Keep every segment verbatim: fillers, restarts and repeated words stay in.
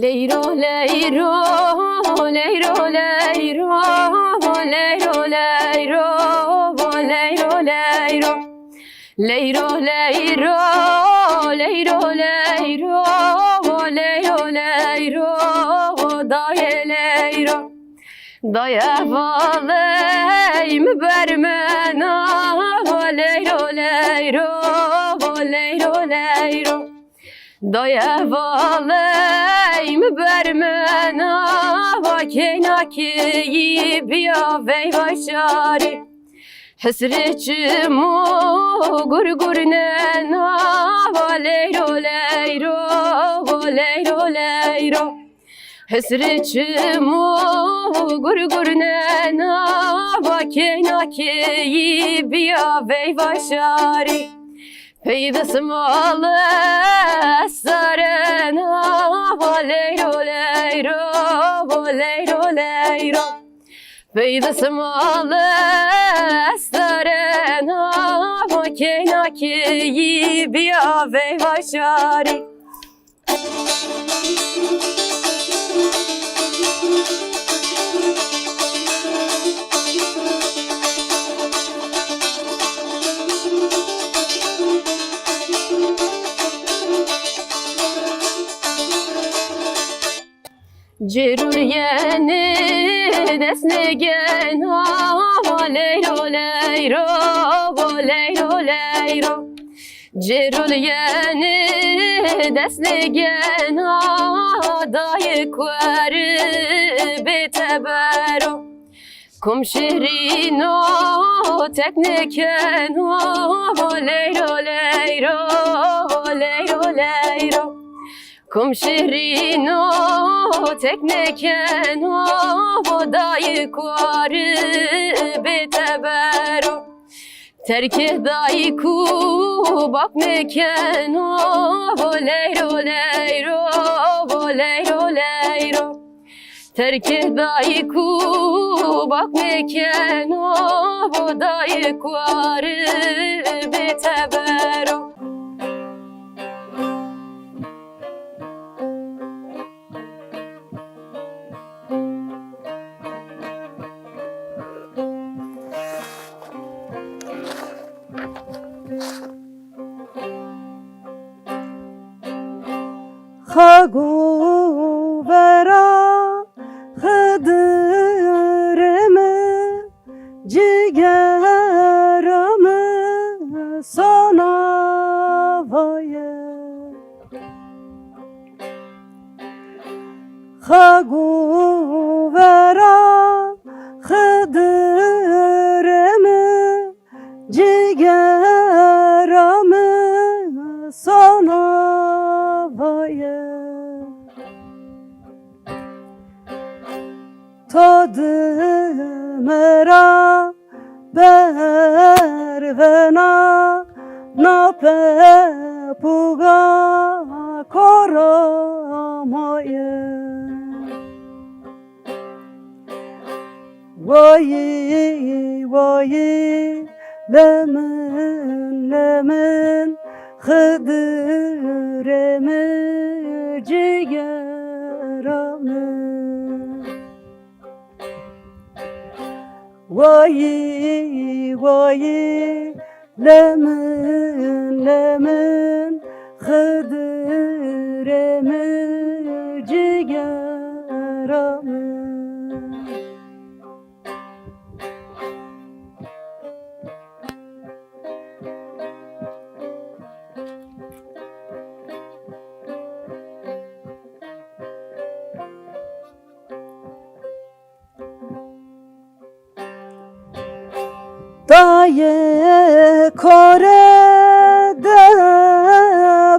Leyro, leyro, leyro, leyro, leyro, leyro, leyro, leyro, leyro. Leyro, leyro, leyro, leyro, leyro, leyro, dayê leyro. Daye valey mi bermena, leyro, leyro, leyro, leyro. Daye valey mi bermena, va keyna keyî biya veyva şarî. Hisrê çimo gur gur nena, va leyro leyro, va leyro leyro. Hisrê çimo gur gur nena, va keyna keyî biya veyva şarî. Pey desmale estarena, va leyro leyro, va leyro leyro. Pey desmale estarena, va keyna keyî biya veyva şarî. Cêrul yenê dest nêgena, va leyro leyro, va leyro leyro. Cêrul yenê dest nêgena, dayê kueri bêteber o. Kom şêrîno tek nêkeno, leyro leyro, leyro leyro. Kom şêrîno tek nêkeno, dayê kuari bêteber o. Terkê dayîkû bak nêkeno, leyro leyro, leyro leyro. Terkê dayîkû bak nêkeno, dayê kuari bêteber o. Xagu vera Xidirê mi, cigera mi sana vaye. Xagu vera Xidirê mi, cigera mi sana vaye. To di mi ra bervena, na pepuga kora maye. Wayî, wayî, lemin, lemin, Xidirê mi, cigera mi. Wayî, wayî, lemin, lemin, Xidirê mi, cigera mi. Dayê kore de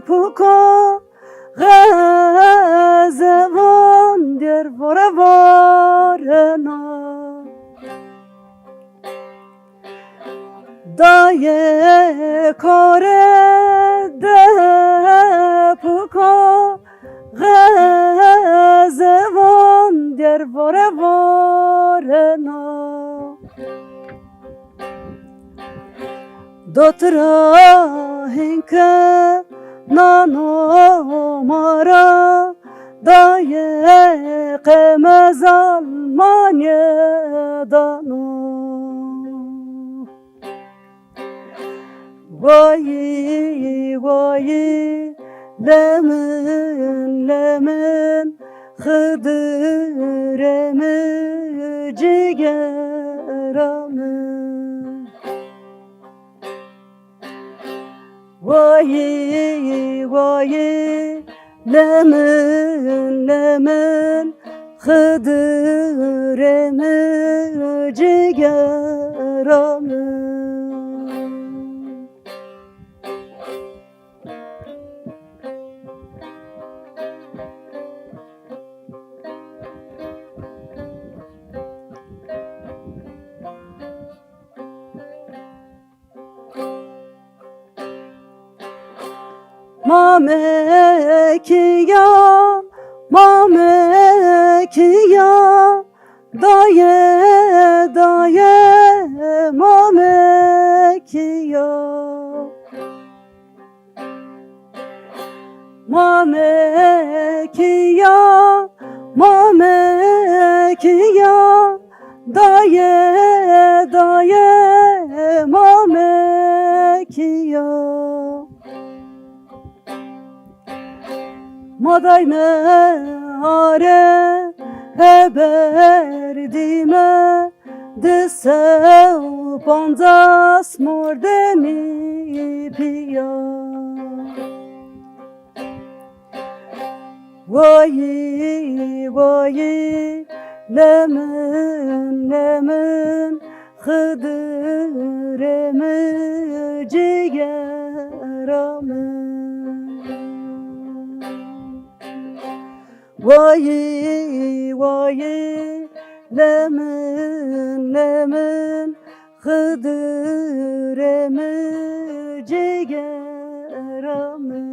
puko, xezevon der vore vorena. Dayê kore de puko, xezevon der vore vorena. Dotira hinke nano mara, Dayê qe mezal manê dano. Wayî, wayî, lemin, lemin, Xidirê mi, cigera mi. Wayî, wayî, lemin, lemin, Xidirê mi, cigera mi. Mame kîya, mame kîya, daye, daye, mame kîya. Mame kîya, mame kîya, daye, daye, mame kîya. Ma dayme are, eber dîme, di sew pancas mordemî pîya. Wayî, wayî, lemin, lemin, Xidirê mi, cigera mi. Wayî, wayî, lemin, lemin, Xidirê mi, cigera mi.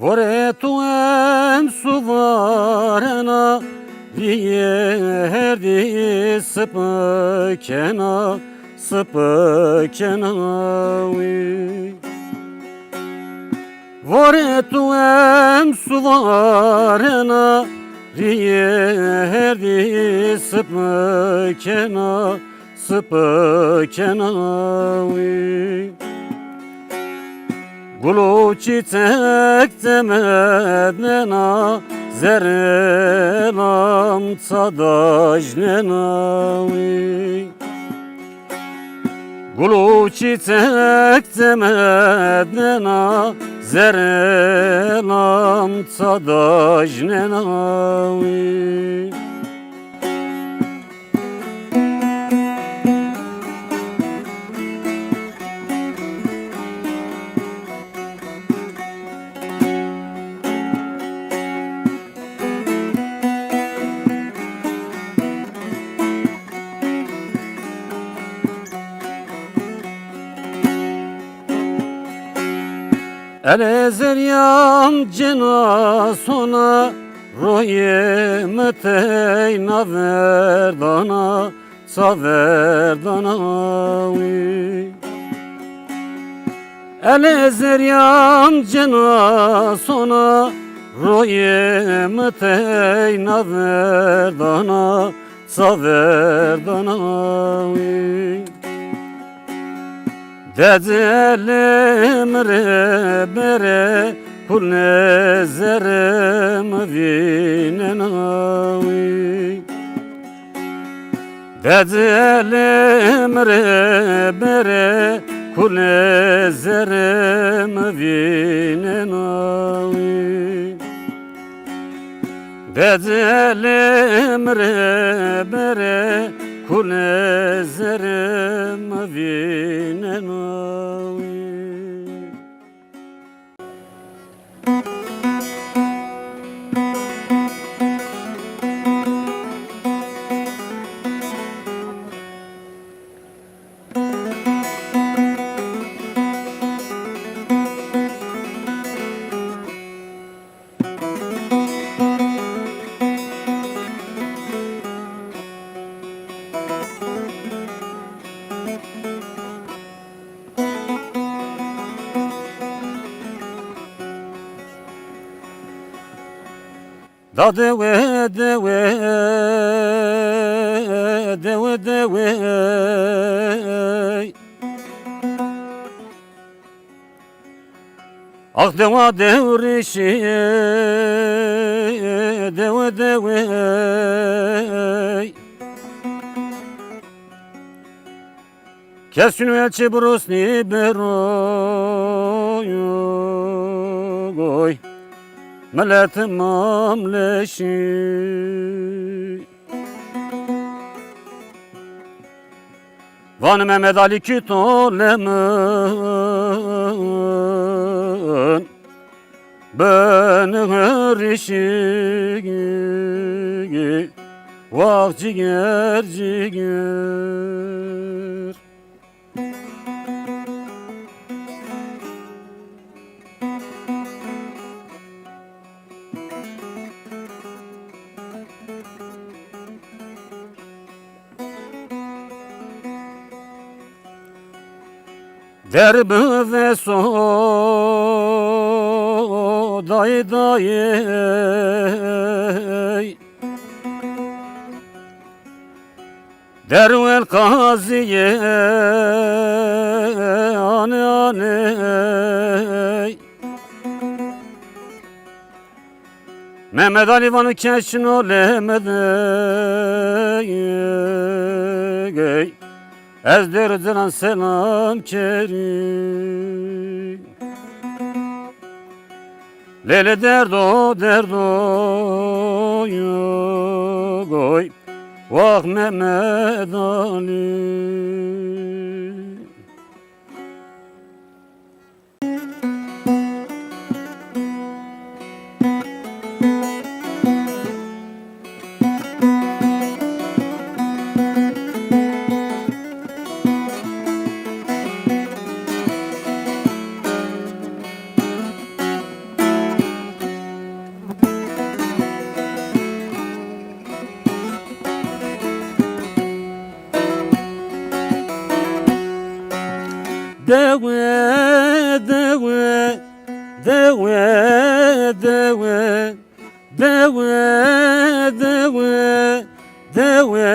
Vorê tu em suvarena, rîyê herdî sipikena, sipikena wî. Vorê tu em suvarena, rîyê herdî sipikena, sipikena wî. Gul û çîçek çemednena, zerrê lam ça dajnena wî. Gul û çîçek çemednena, zerrê lam ça dajnena wî. Elê zeryan cina sona, royê mi teyna verdana, ça verdana wî. Elê zeryan cina sona, royê mi teyna verdana, ça verdana wî. Decê elê mi rê berê, kulê zerrê mi vînena wî. Decê elê mi rê berê, kulê zerrê mi vînena wî. Decê elê mi rê berê, kulê zerrê mi vînena wî. Da dewe, dewe, dewe, dewe. Ax dewa dewrişî, dewe, dewe. Kes çin el çi burusnî beroy, goy, milet mam leşî. Vanî Mehmed Alî kî to lemin, beni rişî, wax ciger ciger. Der bi veso dayê dayê. Derwel qazîye anê anê. Mehmed Alî vano kes çin o lê mi de, ez dêr ciran selam kerî. Lê lê derdo derdo yo goy, wax Mehmed Alî. Dewe, dewe, dewe, dewe. Dewe, dewe, dewe,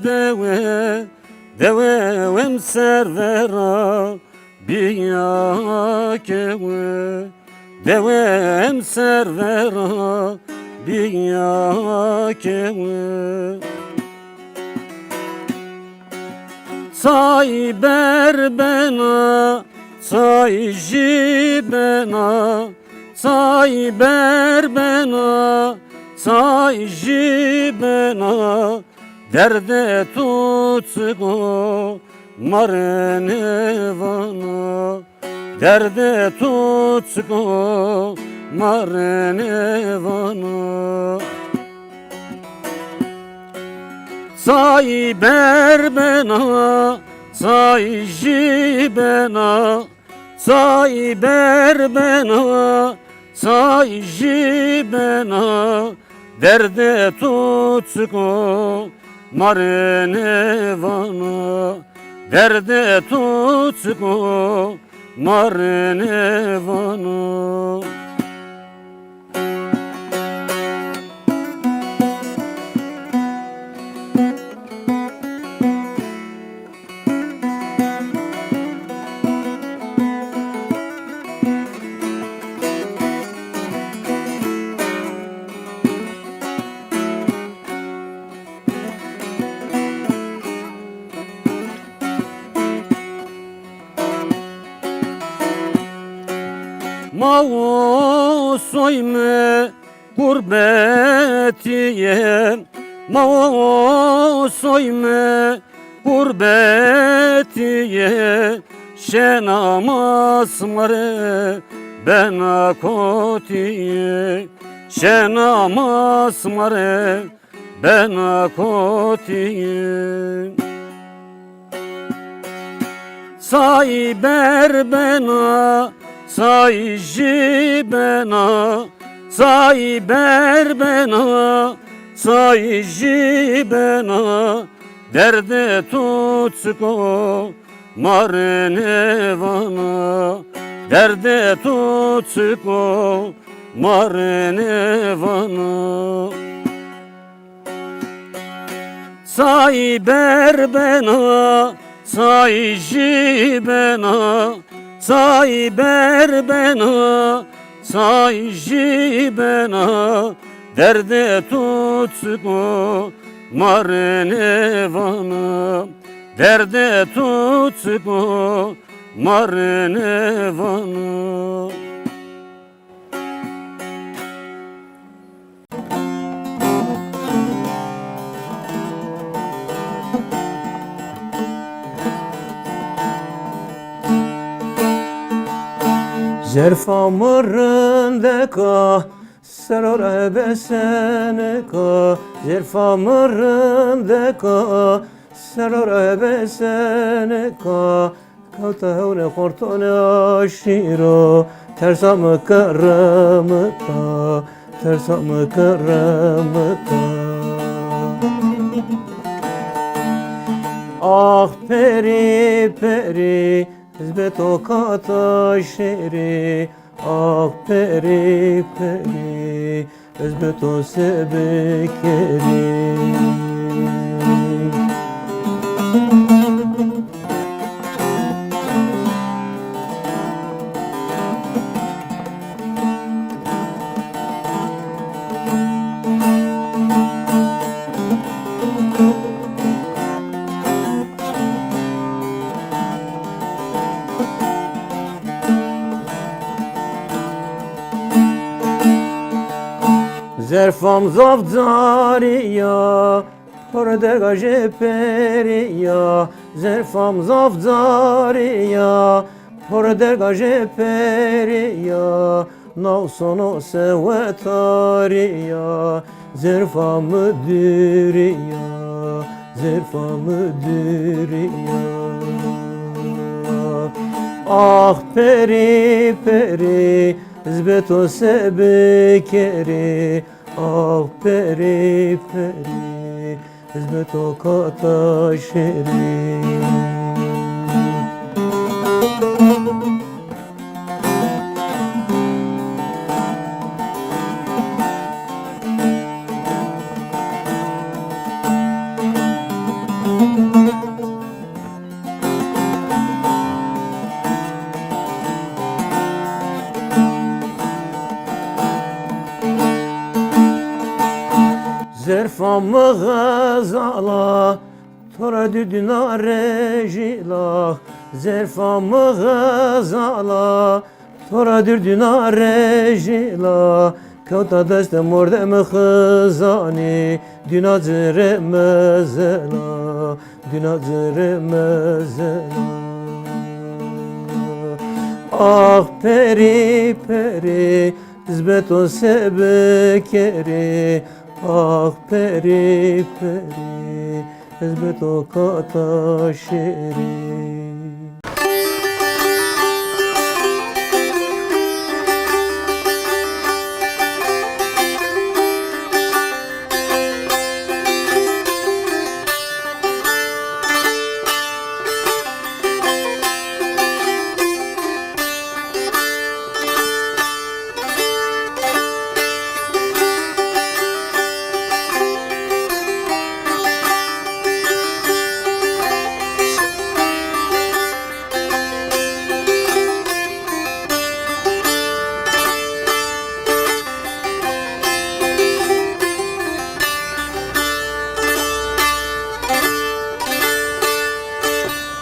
dewe, dewe wem servera biya kewe. Dewe wem servera biya kewe. Çay ber bena, çay jî bena, çay ber bena, çay jî bena, derdê to çik o ma rê nêvana, derdê to çik o ma rê nêvana. Çay ber bena, çay jî bena, çay ber bena, çay jî bena, derdê to çik o ma rê nêvana, derdê to çik o ma rê nêvana. Ma û soy mi qurbetî yê, ma û soy mi qurbetî yê, şena ma sima rê bena kotî yê, şena ma sima rê bena kotî. Çay ber bena, çay jî bena, çay ber bena, çay jî bena, derdê to çik o ma rê nêvana, derdê to çik o ma rê nêvana. Çay ber bena, çay jî bena, çay ber bena, çay jî bena, derdê to çik o ma rê nêvana, derdê to çik o ma rê nêvana. Zerfa mi rindek a, sero ra besenik a. Zerfa mi rindek a, sero ra besenik a. Kewta hewnê xortonê aşîro, tersa mi kerem ita, tersa mi kerem ita. Ax perî, perî, ez bê to kata şêrî. Ax perî, perî, ez bi to se bikerî. Zerfam zaf carî ya, por derga jê perî ya. Zerfam zaf carî ya, por derga jê perî ya. Naw sono se wetarî ya, zerfa mi dûrî ya, zerfa mi dûrî ya. Ax perî, perî, ez bi to se bikerî. Ax perî, perî, ez bi to kata şêrî. Zerfa mi xezala, to ra dûr dîna rejîla. Zerfa mi xezala, to ra dûr dîna rejîla. Kewta destê mordemê xizanî, dîna ci rê mezela, dîna ci rê mezela. Ax perî, perî, ez bi to se bikerî. Ax perî, perî, ez bi to kata şêrî.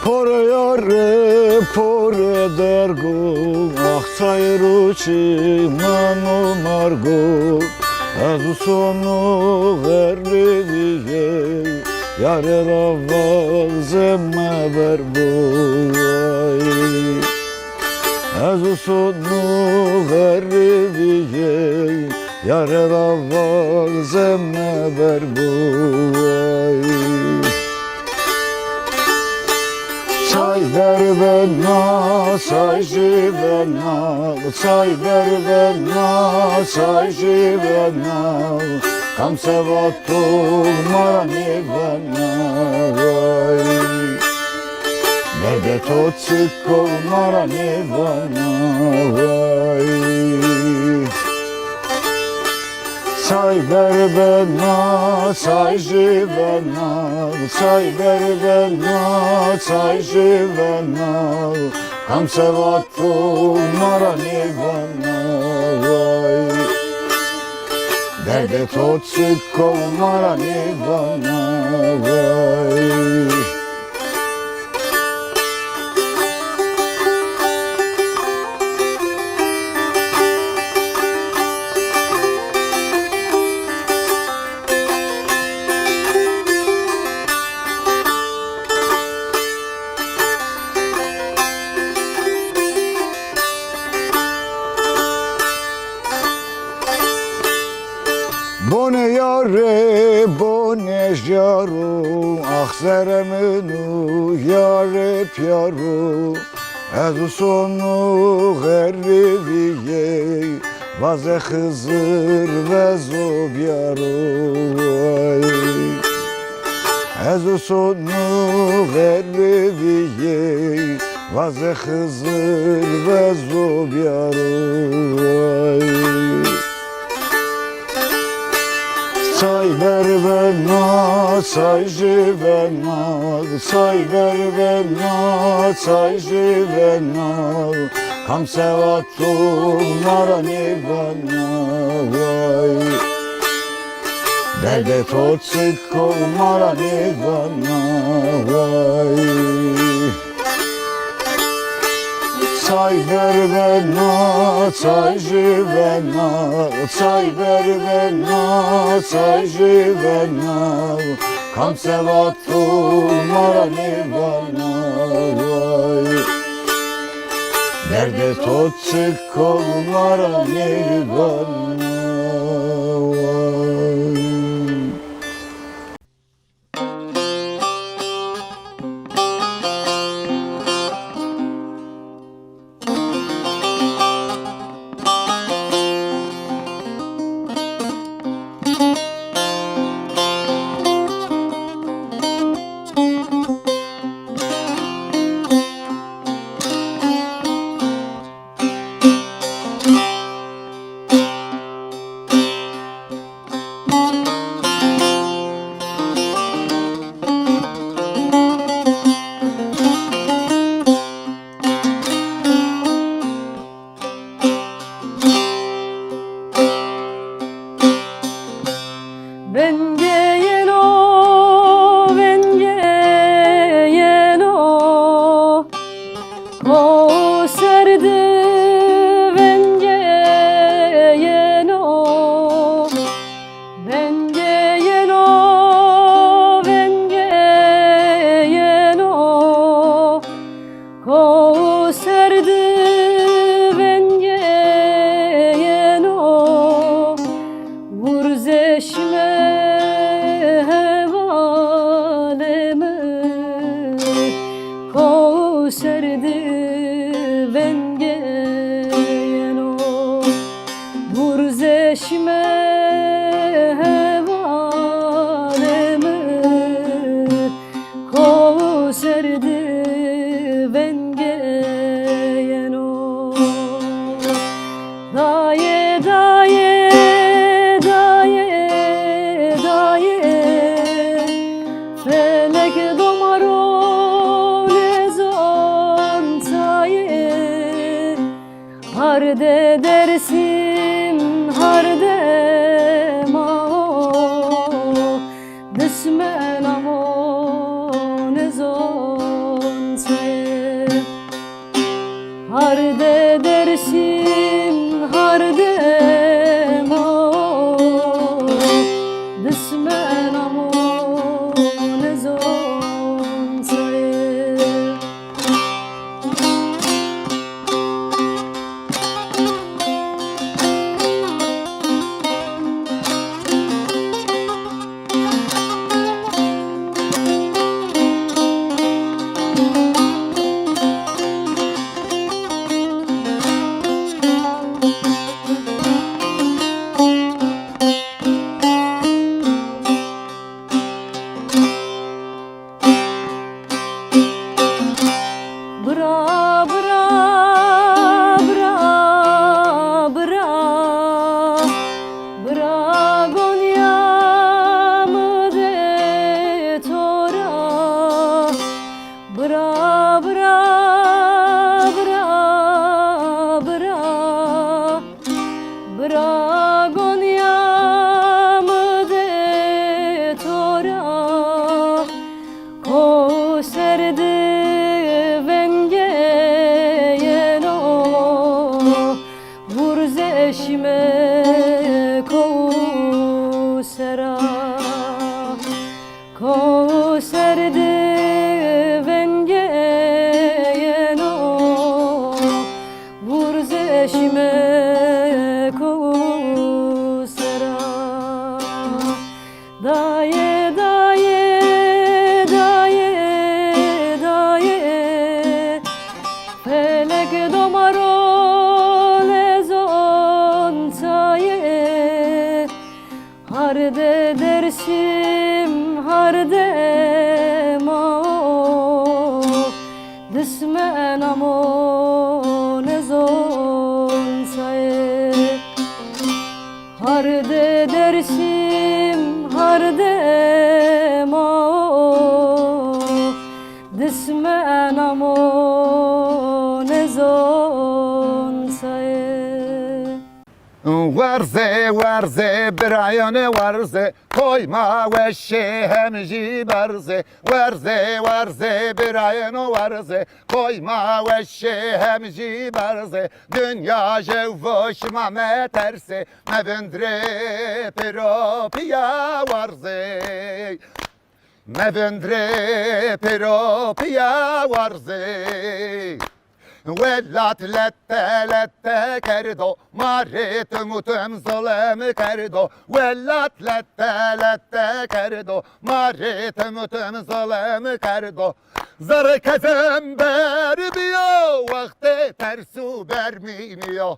Pore yare, pore dergo, ax çay ro çi mano margo. Ez usono xerrê vîyê, yare ra vazeme berbo ay. Ez usono xerrê vîyê, yare ra vazeme berbo ay. Çay ber bena, çay jî bena, çay ber bena, çay jî bena. Kam seba to ma ra nêvana vay. Derdê to çik o ma ra nêvana vay. Çay ver bena, çay jî bena, çay ver bena, çay jî bena. Kam se vato ma ra nêvana, vay. Derdê to çik o ma ra nêvana, vay. Bonê yarê, bonê jaro, ax zerê min û yarê pîyaro. Ez û sono xerrê vîyey, vaze Xizir vezo biyaro. Ez û sono xerrê vîyey, vaze Xizir vezo biyaro. Çay ver bena, çay jî bena, çay ver bena, çay jî bena. Kam se vato ma ra nêvana, vay. Derdê to çik o ma ra nêvana, vay. Çay ver bena, çay jî bena, çay ver bena, çay jî bena. Kam se vato ma ra nêvana, vay. Derdê to çik o ma ra nêvana, vay. Vengê yeno, vengê yeno, ko ser di vengê yeno. Vengê yeno, vengê yeno, ko ser di vengê yeno. Wurze şime hevalê mi, ko ser di vengê yeno. Wurze şime hevalê mi, ko ser di vengê yeno. Dayê, dayê, dayê, dayê, felek do ma ro nêzon tayê. Hardê Dêrsim, hardê ma o, dismena mo nêzon se. Hardê Dêrsim, hardê ma o, dismena mo nêzon se. Dayê, dayê, dayê, dayê, felek do ma ro lezon çayê. Hardê Dersim, hardê ma o, dismena mo lezon çayê. Hardê Dersim, hardê ma o, dismena mo lezon çayê. Werze, werze, birayene werze, koy ma weşê hem jî berze. Werze, werze, birayeno werze, koy ma weşê hem jî berze. Dinya jew vo şima meterse, mevindrê pêro pîya werze. Mevindrê pêro pîya werze. Welat lete lete kerdo, ma rê tim û tim zilm kerdo. Welat lete lete kerdo, ma rê tim û tim zilm kerdo. Zerrê kezem ber bîyo, wextê ters û bermî nîyo.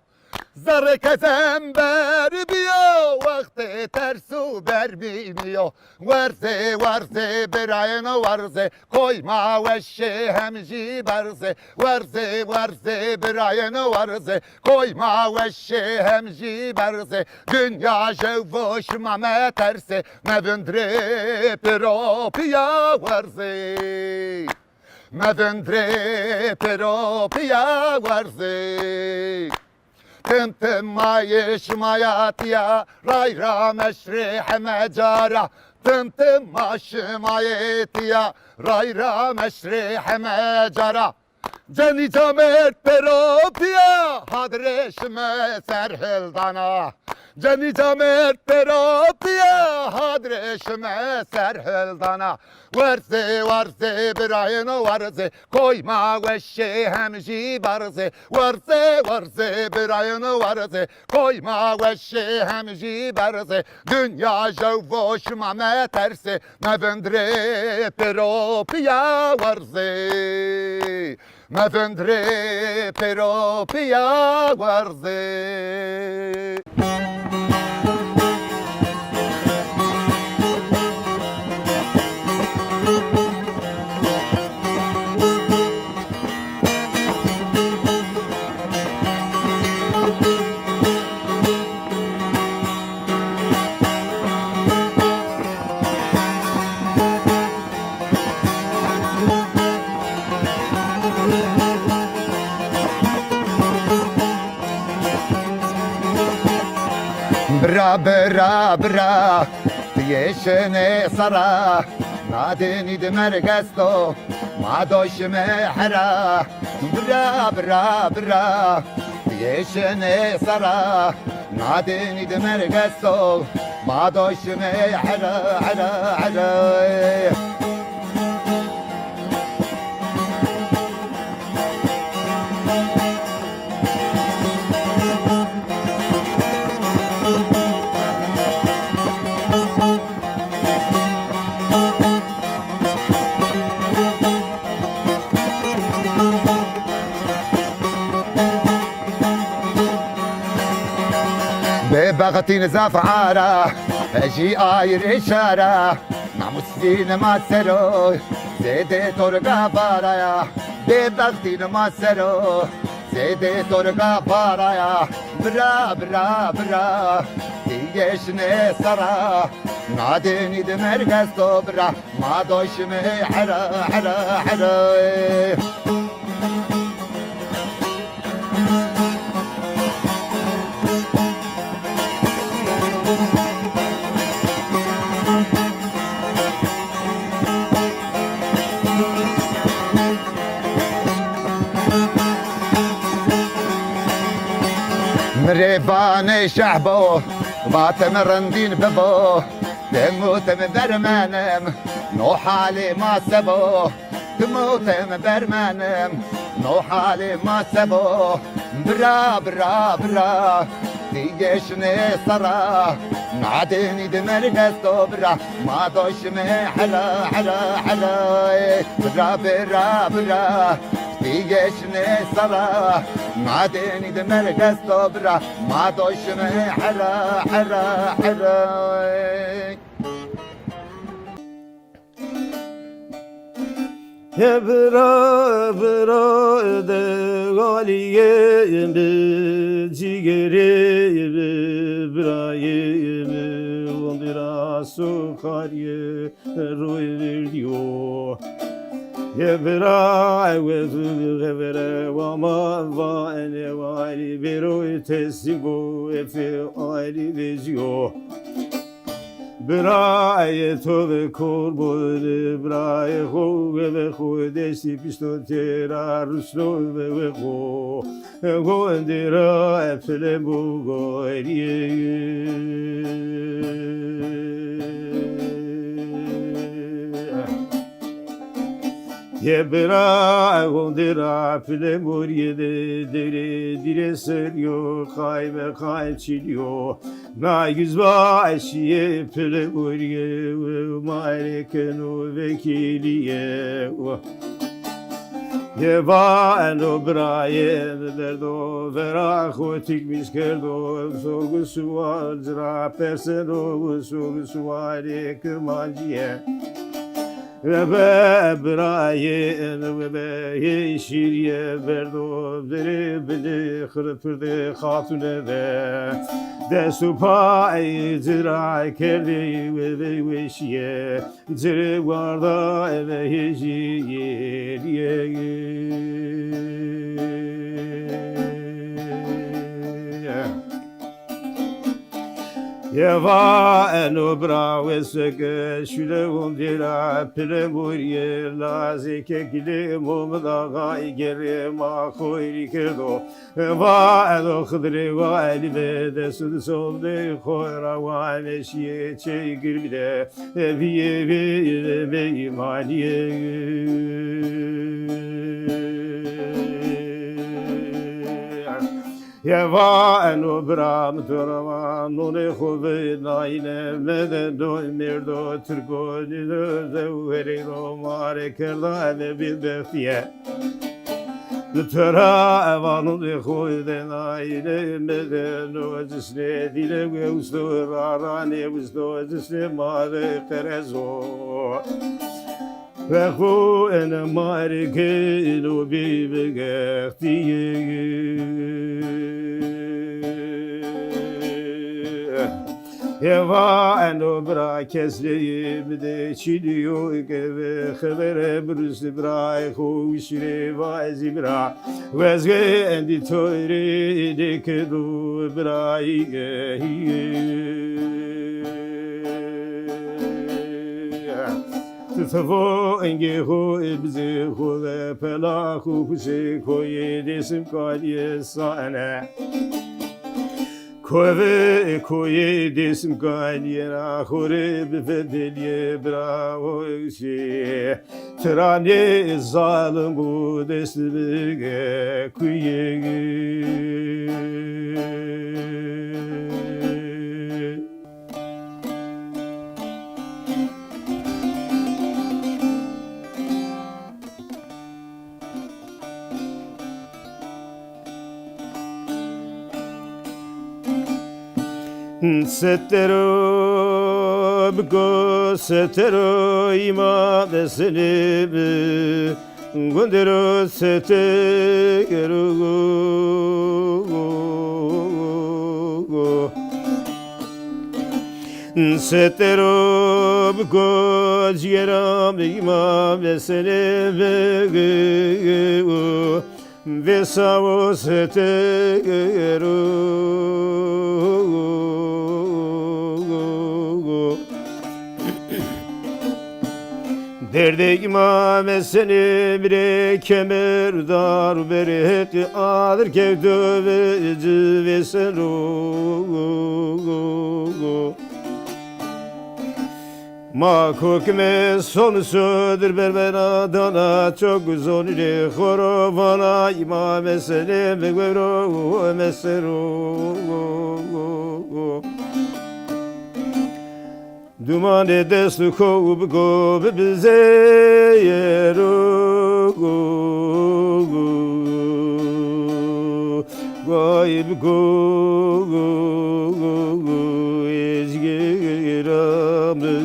Zerrê kezem ber bîyo, wextê ters û bermî nîyo. Werze, werze, birayeno werze, koy ma weşê hem jî berze. Werze, werze, birayeno werze, koy ma weşê hem jî berze. Dinya jew vo şima meterse, mevindrê pêro pîya werze. Mevindrê pêro pîya werze. Tim tim ma yê şima ya tîya, ray ra meşrê heme cara. Tim tim ma şima yê tîya, ray ra meşrê heme cara. Cenî camêrd pêro pîya, hadrê şime ser hildana. Cenî camêrd pêro pîya, hadrê şime ser hildana. Werze, werze, birayeno werze, koy ma weşê hem jî berze. Werze, werze, birayeno werze, koy ma weşê hem jî berze. Dinya jew vo şima meterse, mevindrê pêro pîya werze. Mevindrê pêro pîya werze. Bira, bira, bira, ti yê şinê sera, na dinî di merg esto, ma do şime hera. Bira, bira, bira, ti yê şinê sera, na dinî di merg esto, ma do şime hera, hera, hera. Bêbextîn zaf ara, jî ayrê şara. Namusîn ma sero, zêdê torga baraya. Bêbextîn ma sero, zêdê torga baraya. Bira, bira, bira, ti yê şinê sera, na dinî di merg esto bira. Ma do şime hera, hera, hera. Mi rê vanê şeh bo, va ti mi rindîn bibo. Tim û tim bermenim, no halê ma se bo? Tim û tim bermenim, no halê ma se bo? Bira, bira, bira, ti yê şinê sera, Adeni de merg esto bira, ma doşme hera, hera, hera, e. Bira, bira, bira, diyeşne sala. Adeni de merg esto bira, ma doşme hera, hera, hera, e. He bira, bira de galiyê mi, cîgerê mi, birayê mi, ondira sokariyê roy verdiyo. He bira, we xevere wa ma va ene wali bero tesî bo efe ali veziyo. Birayê to ve korbon, birayê xo ve xo destî pişto têra rusno ve ve xo. Gondê ra pile bu goriyê. Ye bira gondê ra pile moriyê de dere dire seriyo qayme qayçiliyo. Na yüzbaşiyê pile moriyê ma rekeno vekiliye. Ye va eno birayê mi berdo vera xo tikmiş kerdo sorgu sual cira perseno sorgu sualê kirmanciye. Ve be birayê, ve be yeşîrîye berdo verê bide xirpirde xatune de. Dest û pay cira kerdê ve ve weşîye, cirê warda ve hêjîye. Yeva eno bira weseke şule ondira pile muriye lazeke gile momda gay gere ma xoyri kerdo. Va edo xidre va eli ve de sud solde xora va meşiye çey girbide viye viye meymaniye. Ye va eno bira mi to ra va nonê xo ve nayne mede no merdo Tirko nîno de werê ro mare kerda eve bidbextiye. Mi to ra va nonê xo de nayne mede no cisne dîle we usto ra ra ne usto cisne mare qerezo. Ve xo ene marê keno bî bigextîye. Eva eno bira kesreyê mi de çînîyo ke ve xebere birusî birayê xo wişîrê va ezî bira. Wezge endî to rê nêkeno birayê. Ti tifo engê xo, bizê xo ve pela xo, huşê koyê Dêsim kalîye sane. Kove koyê Dêsim kalîye ra xo rê bifedelîye bira huşê. Tiranê zalim bu destimi kuyê. Setero biko setero îma besenê bi. Gundero setero setero biko ciyera bîma besenê bi. Vêsa o setero. Derdê îma mesenê birê kemer dar berê heqî adir kewto ve ci vêseno. Ma kokime son sodir berbena dana çok zonî rê xoro vana îma mesele mi gwevro mesero. Dumanê dest û xo û biko bibizêro. Gay biko, ez gêra mi.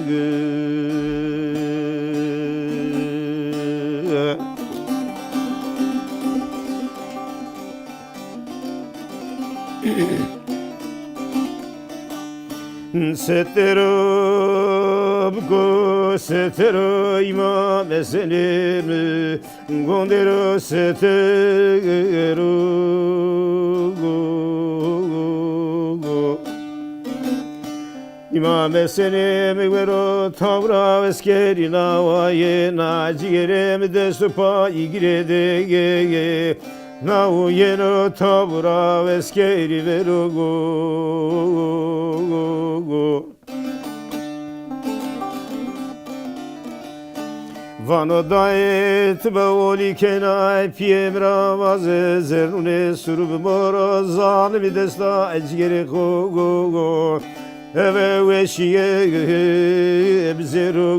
Setero biko, setero Îmam Hesenê mi, gondero setero. Îmam Hesenê mi wero tawra eskerî nawayê na, cigêrê mi dest û payî girê de. Nawo yeno tawra eskerî vero. Vano dayê ti be olî kena, piyê mi ra vaze zernûnê suru bi moro, zalimî desta cigêrê xo. Eve weşîye bizêro.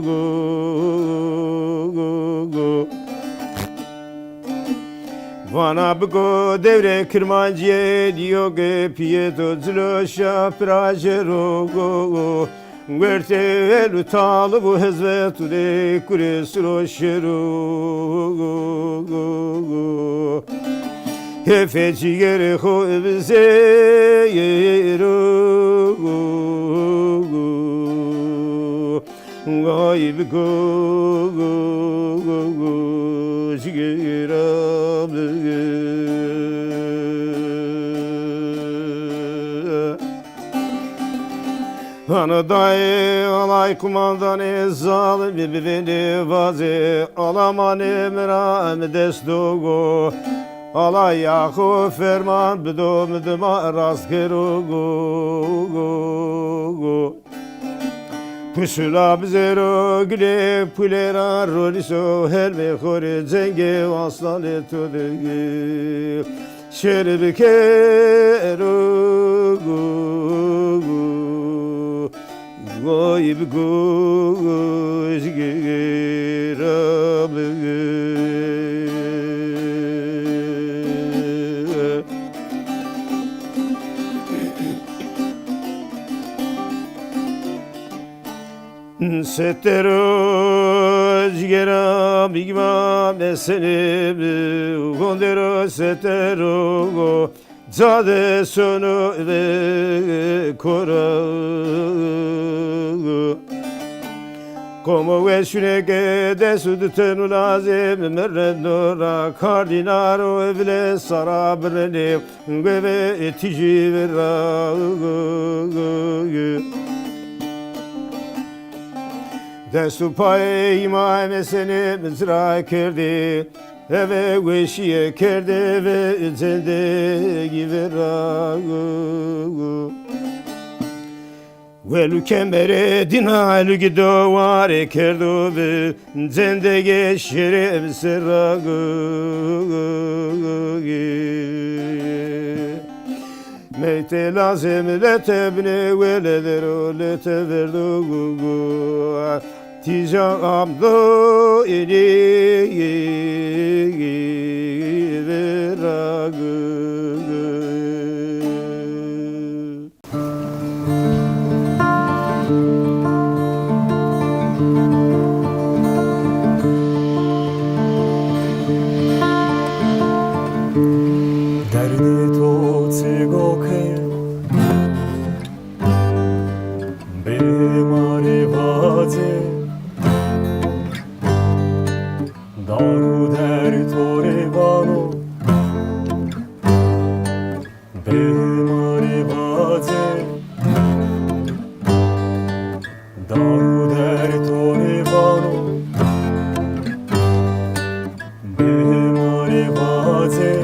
Vana biko dewrê Kirmancîye, dîyo ke piyê to cilo şa pirajero. Wertê el û talib û hizmetûnê kurê siro şero. Hêfê cîgerê xo bizêro. Gay biko, cigêra mi. Ana dayê alay kumandanê zalimî bivênê vaze, ala manê mi ra mi dest do. Ala ya xo ferman bido, mi dima rast kero. Pusula bizêro gilê pulê ra, ronîso helmê xo rê, cengê aslanê to de şêr bikero. Goy bi goy cigêra mi. Setero cigêra mi, Îmam Hesenê mi, gondero setero, cade sono ve kora. Qomo weşûnê ke dest û di tenu lazê mi, merrendo ra kardînaro vile sara birrenê. Geve tîjî vera. Dest û payê Îmam Hesenê mi cira kerdê, eve weşîye kerdê ve cendegî vera. Welû kemerê dîna lugî do warê kerdo bi cendegê şêrê bi serra. Meytê lazê mi lete binê wele dero lete verdo. Tîja amdo inî vera. Derdê to çigo ke bê ma rê vace, dar û der to rê vano. Bê ma rê vace, dar û der to rê vano. Bê ma rê vace.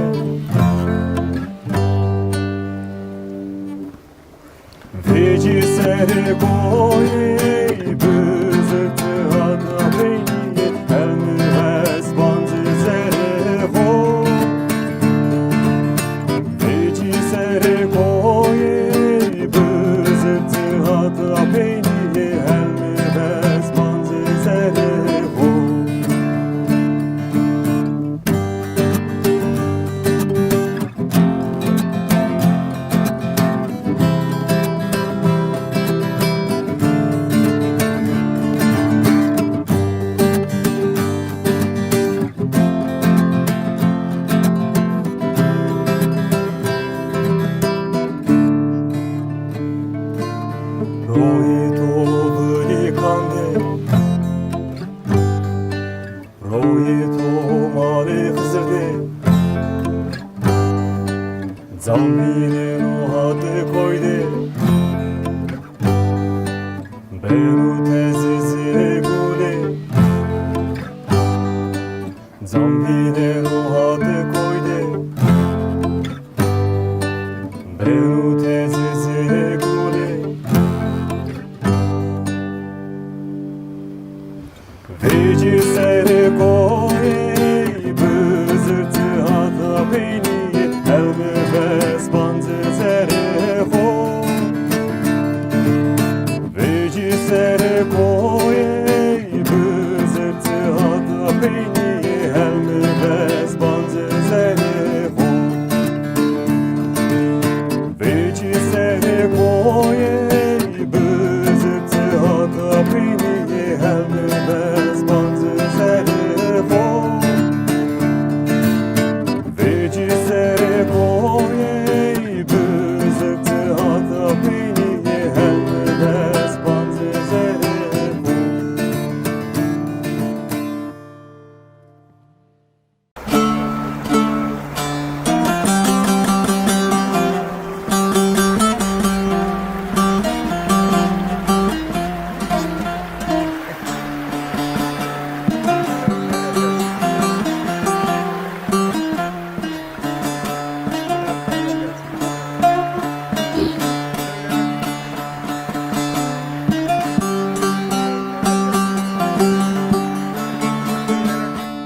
Vecî serê goyê bizirti hata peynî, el mi hesban Vecî serê koyê bizirtî hata peynî, helmi bes bancî zerê xo. Vecî serê koyê bizirtî hata peynî, helmi bes bancî zerê xo. Vecî serê koyê bizirtî hata peynî, helmi bes bancî zerê xo. Vecî serê koyê bizirtî hata peynî, helmi bes bancî zerê xo.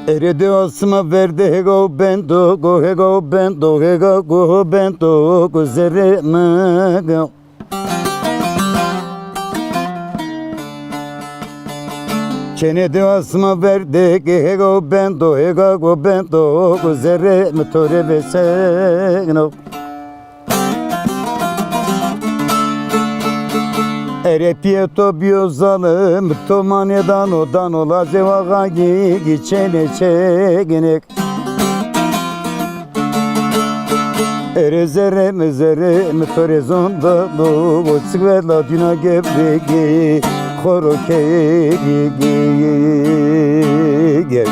Ere de asma verde hega u bendo go, hega u bendo, hega go bendo go zerre mega. Çene de asma verde ke hega u bendo, hega go bendo go zerre mi to rê vêseno. Ere pîyê to bîyo zalim, to ma nêdano dano lazê waxa gî gî çênê çêginêk. Ere zerrê mi, zerrê mi to rê zon dano, o çik ve la dîna gevrê gî xo ro kê gî gî gî.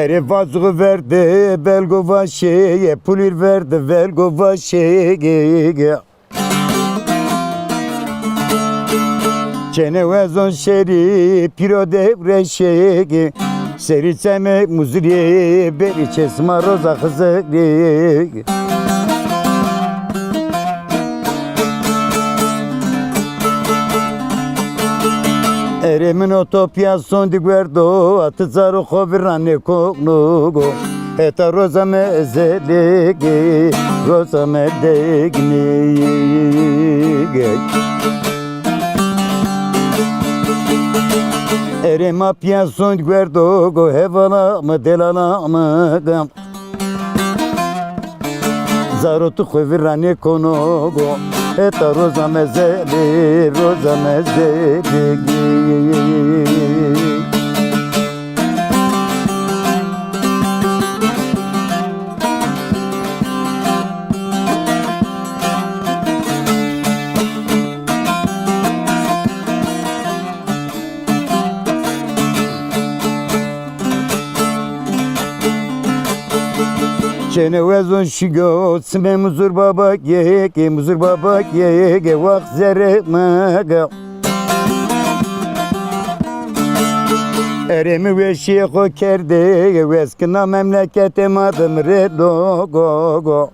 Erê vazuğu verdi belgo vaşê, pulîr verdi velgo vaşê. Çênê wezon şêrî pîro dewreşê, serî çemê muzirî, berî çê sima roza Xizirî. Erê min o to pîya sondî guerdo, a ti zaro xo vîr ra nêkono go. Heta roza mezelî, roza merdegî. Erê ma pîya sondî guerdo go, hevala mi, delala mi. Zaro tu xo vîr ra nêkono go, heta roza mezelî, roza mezelî. Çênê wezon şîgo, çimê Muzur Baba gê, gê Muzur Baba gê, gê wax zerrê mi gê. Erê mi weşîyê xo kerdê, weskina memleketê ma de mi rê do go go.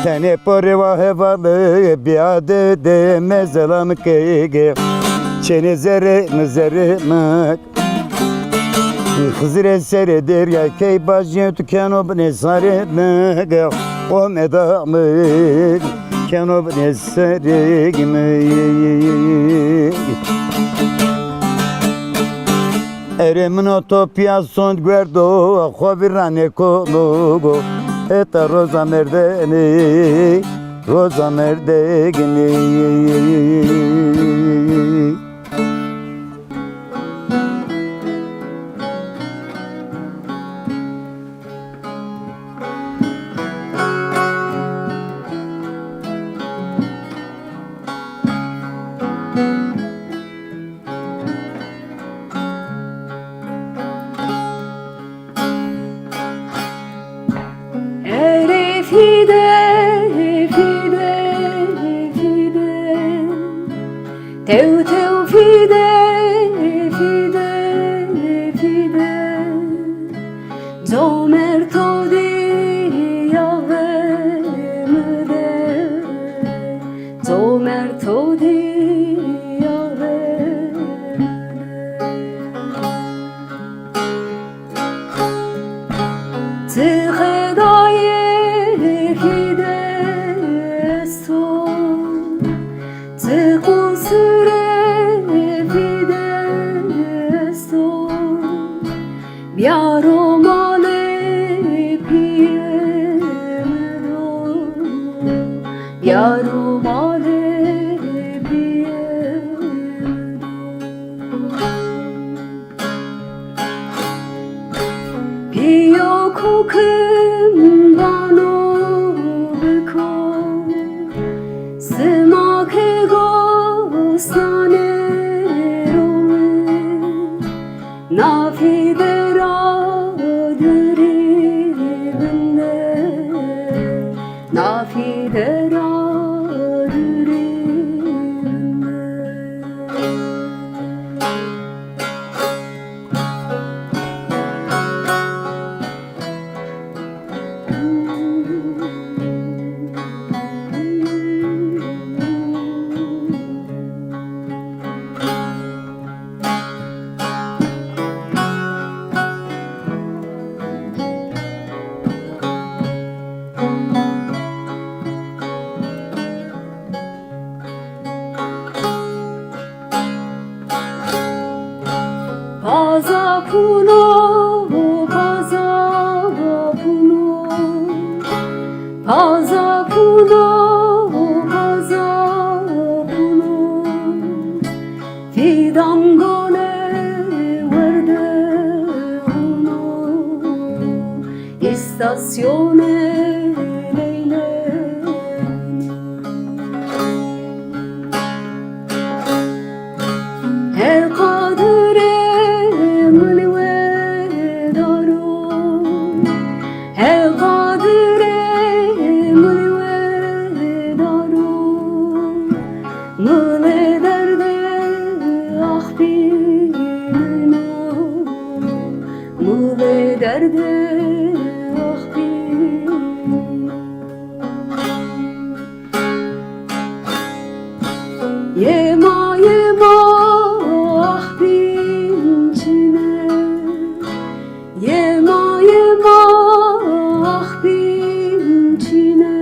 Tenê porê wa hevalî, bîya de de mezela mi keyge. Çênê zerrê mi, zerrê mi. Xizirê serê derya key bajê tu keno binê sarê mi. O meda mi keno binê serê mi. Erê min o to pîya sond guerdo, xo vîr ra nêkono go. Heta roza merdenî, roza merdegînî. Erê fîde, fîde, to dîya bimene. Ti qedayê fî desto, ti qusurê fî desto. Biyaro malê piyê mi do, biyaro malê piyê mi do. Piyo kokim bano biko, sima ke gostanê romi, na fî dera durî binde, na fî dera durî binde. Paza puno, paza puno, paza puno, paza puno. Fîdan gone werde huno, îstasyonê Leyla. He Qadirê mil wedaro, he Qadirê mil wedaro. Milê derdê axpî min o, milê derdê axpî min o. Yema yema axpîn çine, yema yema axpîn çine.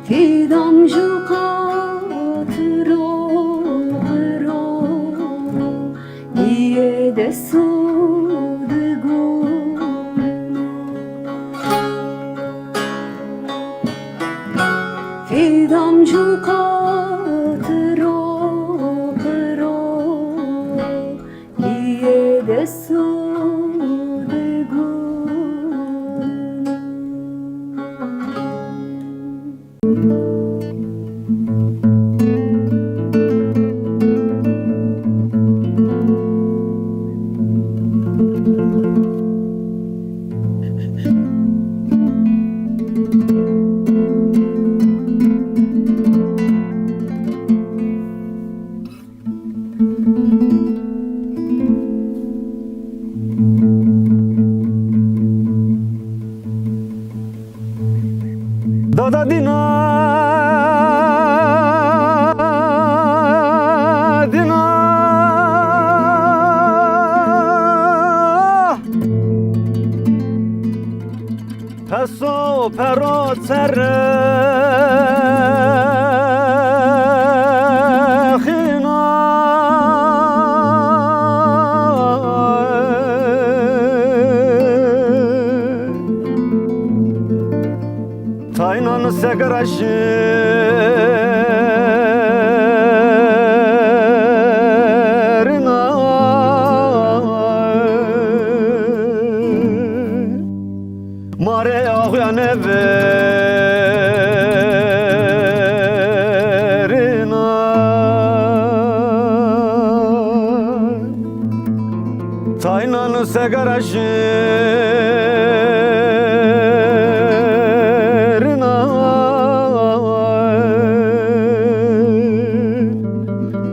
Fîdan ju qat ro qiro, bîyê desto di gulino. Fîdan ju qat ro qiro, bîyê desto di gulino. Dada dîna, dîna. Peso pero çerexîna. Taynan segera şirina. Ma rê axuya nêverîna. Taynan segera şirina.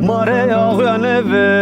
Ma rê axuya nêverîna.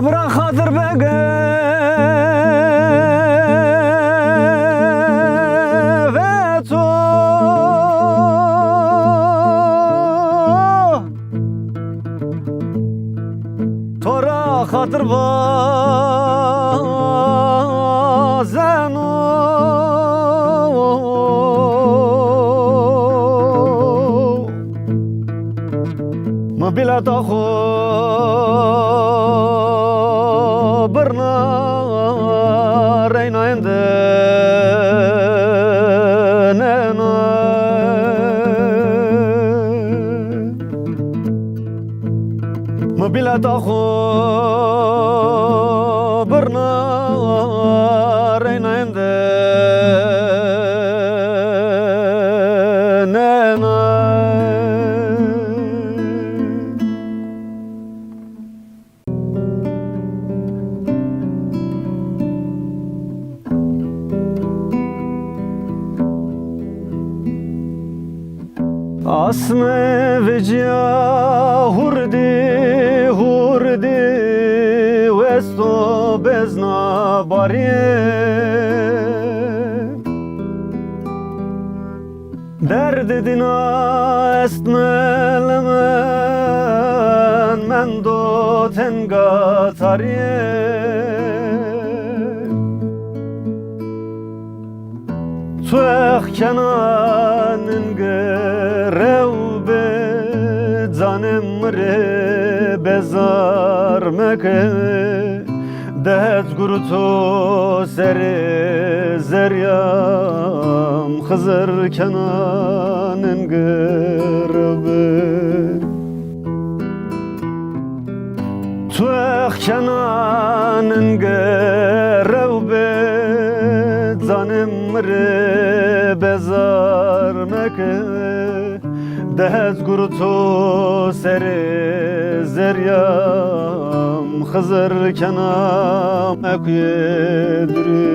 Bira xatir bege ve to. To ra xatir vazeno. Mi bîleta xo birna reyna êndî nêna. Mi bîleta xo birna reyna êndî nêna. Asmê vecîya hurdî hurdî westo bezna barîye. Derdê dîna est melemen mendo tenga tarîye. Tuex kena ninge rew be, canê mi rê bezar meke. Dehet guruto serê zeryam, Xizir kena ninge rew be. Tuex kena ninge rew be, canê mi rê bezar meke. Dehet guruto serê zeryam, Xizir kena mekuyê durî.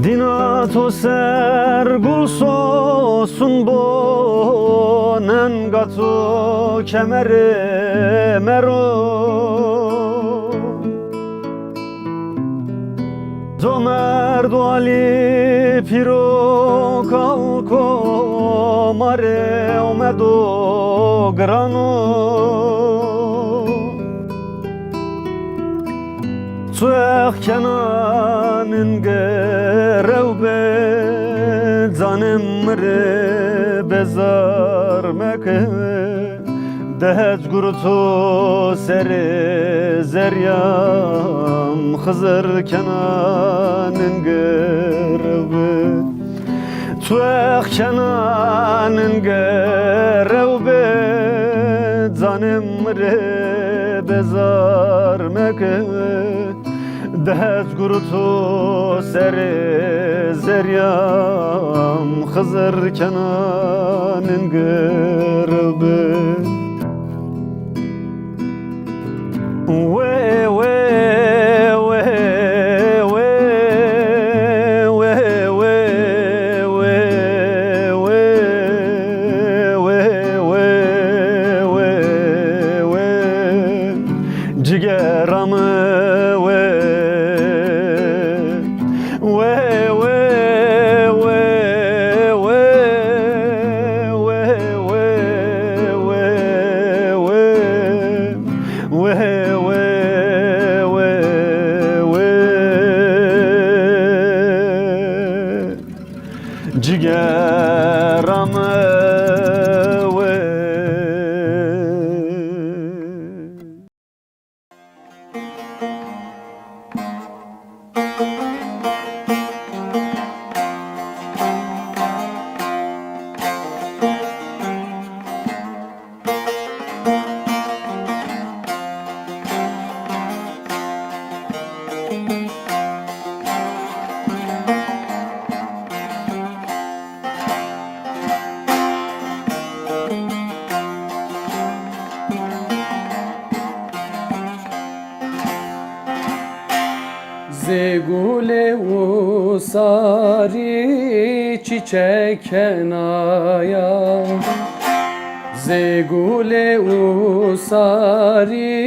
Dîna to ser gul sosun bo, nenga to kemerê mero. Comerd Walî pîro kalko ma rê omedo girano. Tuex kena ninge rew be, canê mi rê bezar meke. Dehet guruto serê zeryam, Xizir kena ninge rew be. Tuex kena ninge rew be, canê mi rê bezar meke. Dehet guruto serê zeryam, Xizir kena ninge rew be. Wê, wê, wê, wê. Cigera mi wê, wê, wê. Cigera mi wê. Zê gulê usarî çîçek kenaya. Zê gulê usarî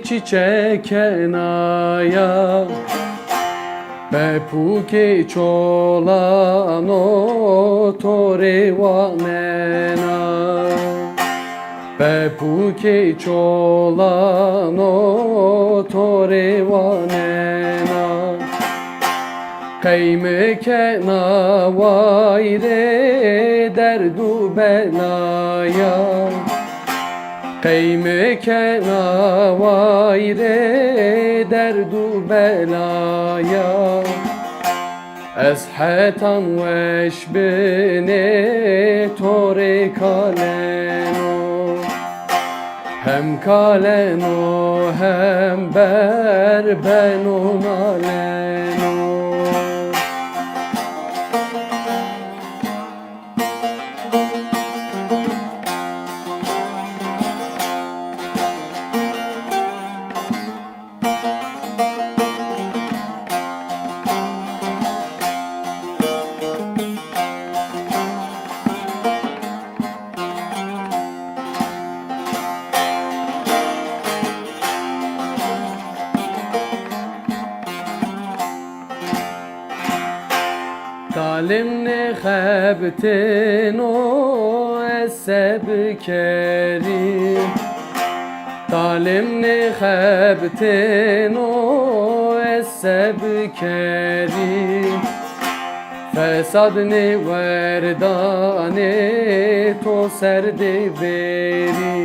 çîçek kenaya. Pepûkê çolano to rê wanena. Pepûkê çolano to rê wanena. Qey mi kena wayîrê derd û belaya. Qey mi kena wayîrê derd û belaya. Ez hetan weş binê to rê kaleno. Hem kaleno hem ber beno naleno. Talim nêxebitêno ez se bikerî. Talim nêxebitêno ez se bikerî. Fesad nêwerdanê to ser de bêrî.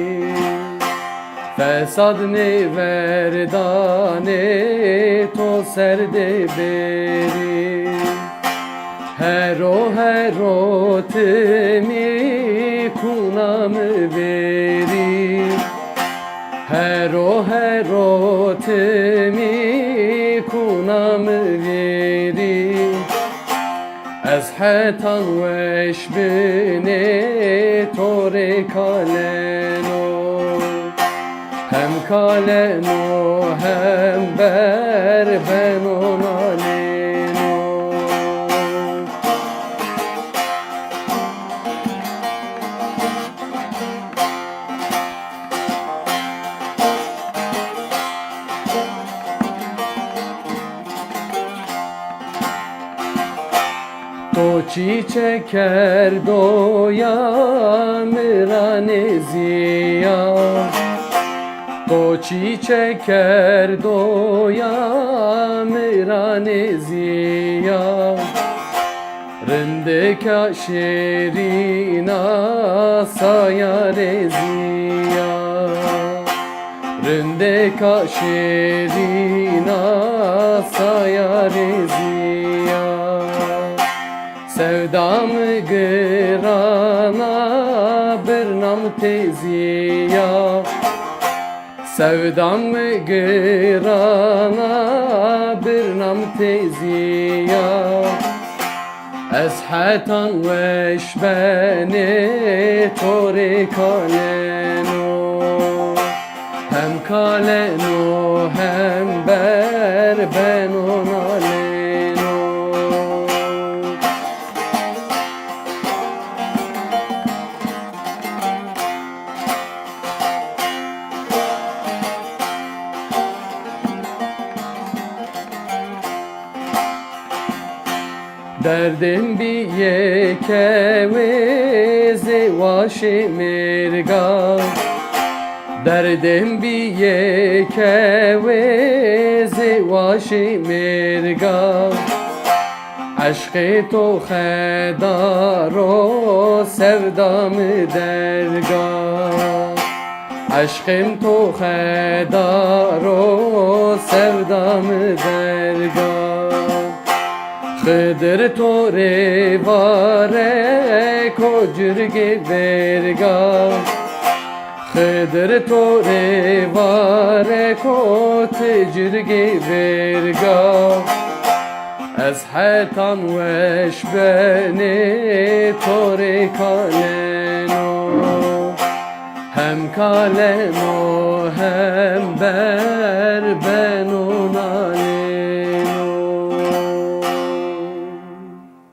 Fesad nêverdanê to ser de bêrî. Hero hero ti mi kuna mi vêrî. Hero hero ti mi kuna mi vêrî. Ez hetan weş binê to rê kaleno. Hem kaleno hem ber beno naleno. To çîçek kerdo ya mi ra nêzîya. To çîçek kerdo ya mi ra nêzîya. Rindeka şêrîna saya rêzîya. Rindeka şêrîna saya rêzîya. Sewda mi girana birna mi têzîya. Sewda mi girana birna mi têzîya. Ez hetan weş benê to rê kaleno. Hem kaleno hem ber beno naleno. Derdên bîyê kewê zê waşê mêrga. Derdên bîyê kewê zê waşê mêrga. Eşqê to xedar o sewda mi derga. Eşqêm to xedar o sewda mi derga. Xidir to rê vare ko cirgê verga. Xidir to rê vare ko ti cirgê verga. Ez hetan weş benê to rê kaleno. Hem kaleno hem ber beno nalê.